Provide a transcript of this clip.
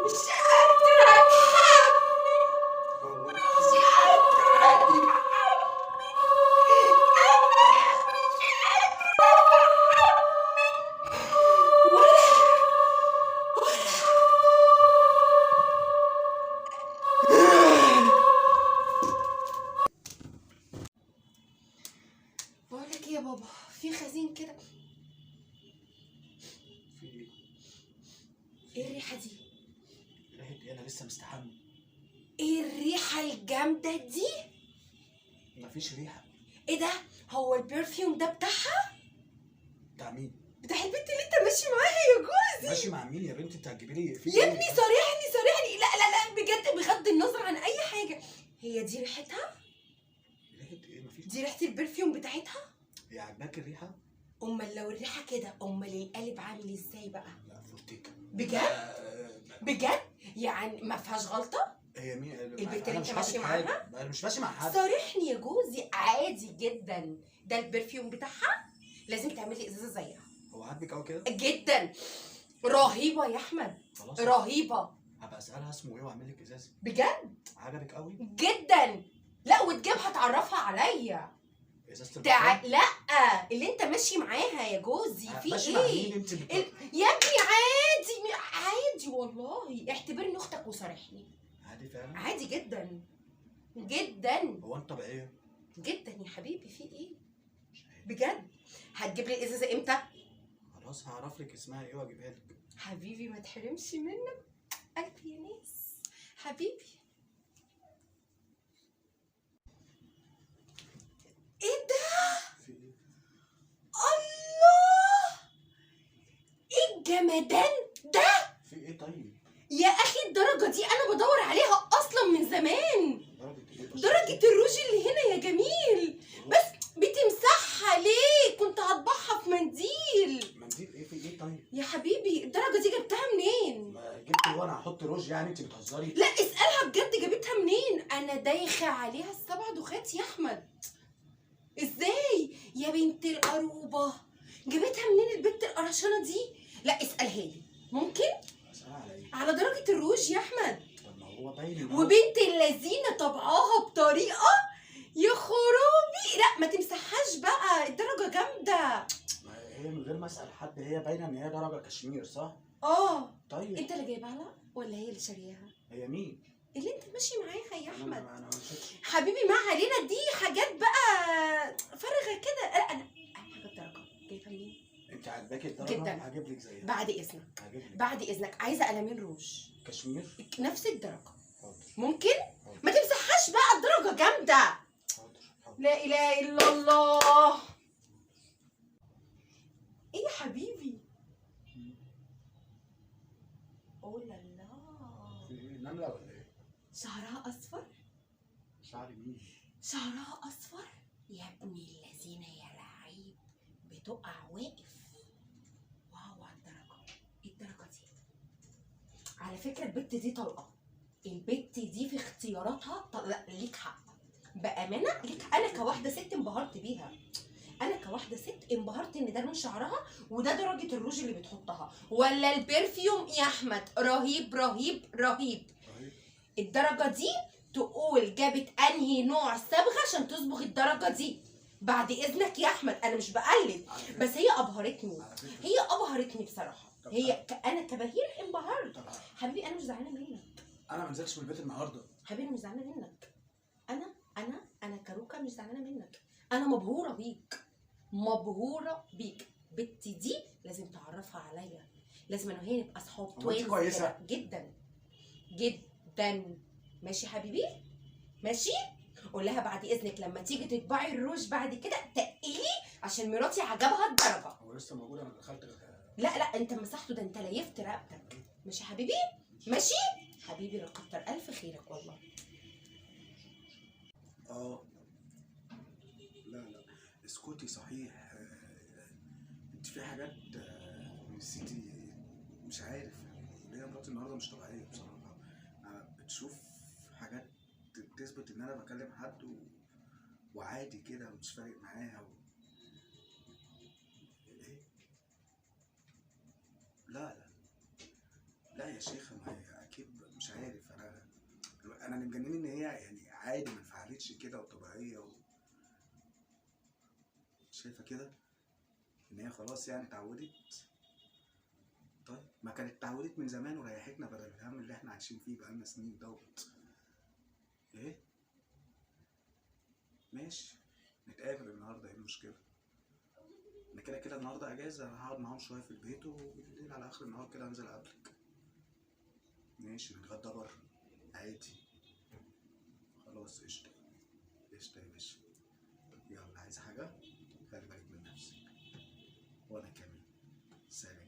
مش قادرة اتحمل، مش قادرة اتحمل، انا مش قادرة اتحمل ولا. بقول لك ايه يا بابا، في خزين كده. في ايه؟ ايه الريحة دي؟ ريحة ايه؟ انا لسه مستحمي. ايه الريحة الجامدة دي؟ مفيش ريحة. ايه ده؟ هو ال perfume ده بتاعها؟ بتاع مين؟ بتاع البنت اللي انت ماشي معاها يا جوزي. ماشي مع مين يا بنتي؟ انت هتجيبي لي في يا ايه؟ ابني صارحني صارحني. لا لا لا بجد، بغض النظر عن اي حاجة، هي دي ريحتها؟ ريحة ايه؟ مفيش. دي ريحه ال perfume بتاعتها؟ هي عاجباك الريحة؟ امال لو الريحة كده، امال القالب عامل ازاي بقى؟ لا فورتيكا. بجد؟ بجد؟ يعني ما فيهاش غلطه؟ هي مين البنت اللي أنا انت مش ماشي حاطط حاجة. انا مش ماشي مع حد. صارحني يا جوزي عادي جدا. ده ال perfume بتاعها؟ لازم تعملي ازازة زيها. هو عاجبك قوي كده؟ جدا، رهيبة يا احمد. خلاص رهيبة. هبقى اسالها اسمه ايه واعمل لك ازازة. بجد؟ عجبك قوي؟ جدا. لا وتجيبها تعرفها عليا. ازازة لا اللي انت ماشي معاها يا جوزي. في ماشي مع مين ايه؟ انت يا ابني عادي عادي والله، اعتبرني اختك وصارحني. عادي فعلا؟ عادي جدا جدا. هو انت طبيعية؟ جدا يا حبيبي. في ايه؟ مش عارف. بجد هتجيب لي الازازه امتى؟ خلاص هعرف لك اسمها ايه واجيبها لك. حبيبي ما تحرمش منك قلبي يا ناس حبيبي. ايه ده؟ في ايه؟ الله، ايه الجمدان ده؟ في ايه طيب؟ يا اخي الدرجة دي انا بدور عليها اصلا من زمان. درجه ايه؟ درجه الروج اللي هنا يا جميل، بس بتمسحها ليه؟ كنت هطبعها في منديل. منديل ايه؟ في ايه طيب؟ يا حبيبي الدرجة دي جبتها منين؟ ما جبت وانا هحط روج يعني؟ انت بتهزري؟ لا اسالها بجد جابتها منين؟ انا دايخه عليها السبع دوخات يا احمد. ازاي يا بنت القروبه؟ جابتها منين البنت القرشانه دي؟ لا اسالها لي. ممكن؟ اسالها على ايه؟ على درجه الروج يا احمد. طب ما هو باين ان هو وبنت اللذينه طبعاها بطريقة يا خرابي. لا ما تمسحهاش بقى، الدرجة جامدة. ما هي من غير ما اسال حد هي باينة ان هي درجه كشمير صح؟ اه. طيب انت اللي جايبها لها ولا هي اللي شارياها؟ هي مين؟ اللي انت ماشي معاها يا احمد. انا ما مشيتش حبيبي ما علينا، دي حاجات بقى فارغة كده. لا انا حاجة الدرجة جايبها منين؟ انت عاجباكي الدرجة؟ جدا. هجيب لك زيها. بعد اذنك. هجيب لك. بعد اذنك عايزه قلمين روج كشمير نفس الدرجة. حاضر. ممكن؟ حاضر. ما تمسحهاش بقى، الدرجة جامدة. حاضر حاضر. لا اله الا الله. ايه يا حبيبي؟ اوه لا لا. في ايه؟ نملة ولا ايه؟ شعرها اصفر؟ شعري مين؟ شعرها اصفر يا ابن اللذينه يا لعيب، بتقع واقف. واو على الدرجة. ايه الدرجة دي؟ على فكرة البت دي طلقه، البت دي في اختياراتها لا ليك حق بامانه، ليك. انا كواحده ست انبهرت بيها. انا كواحده ست انبهرت ان ده لون شعرها وده درجه الروج اللي بتحطها ولا ال perfume يا احمد. رهيب رهيب رهيب. رهيب. الدرجة دي تقول جابت انهي نوع صبغة عشان تصبغ الدرجة دي؟ بعد اذنك يا احمد انا مش بقلد، بس هي ابهرتني. هي ابهرتني بصراحة. هي انا كبهير انبهرت. حبيبي انا مش زعلانة منك. انا ما نزلتش من البيت النهارده. حبيبي انا مش زعلانة منك. انا انا انا كروكه مش زعلانة منك. انا مبهوره بيك، مبهوره بيك. بنتي دي لازم تعرفها عليا، لازم انا وهي نبقى اصحاب. twins كويسة جدا جدا. ماشي حبيبي؟ ماشي. قول لها بعد اذنك لما تيجي تطبعي الروج بعد كده تقلي عشان مراتي عجبها الدرجة. هو لسه موجود؟ انا دخلت. لا لا انت مسحته، ده انت ليفت رقبتك. ماشي حبيبي؟ ماشي حبيبي، لا كتر الف خيرك والله. اه لا لا اسكتي صحيح. انت في حاجات نسيتي مش عارف. ليا مراتي النهارده مش طبيعية بصراحة. بتشوف حاجات تثبت ان انا بكلم حد وعادي كده ومش فارق معاها ايه؟ لا لا لا يا شيخه، ما هي اكيد مش عارف. انا اللي مجنني ان هي يعني عادي ما انفعلتش كده وطبيعيه شايفه كده ان هي خلاص يعني اتعودت. طيب ما كانت اتعودت من زمان وريحتنا بدل الهم اللي احنا عايشين فيه بقالنا سنين دوت. ايه؟ ماشي، نتقابل النهارده، ايه المشكلة؟ انا كده كده النهارده اجازه، انا هقعد معاهم شوية في البيت وبالليل على اخر النهار كده انزل اقابلك. ماشي، نتغدى بره عادي. خلاص قشطه قشطه يا باشا. يلا، عايز حاجة؟ خلي بالك من نفسك. وانا كمان. سلام.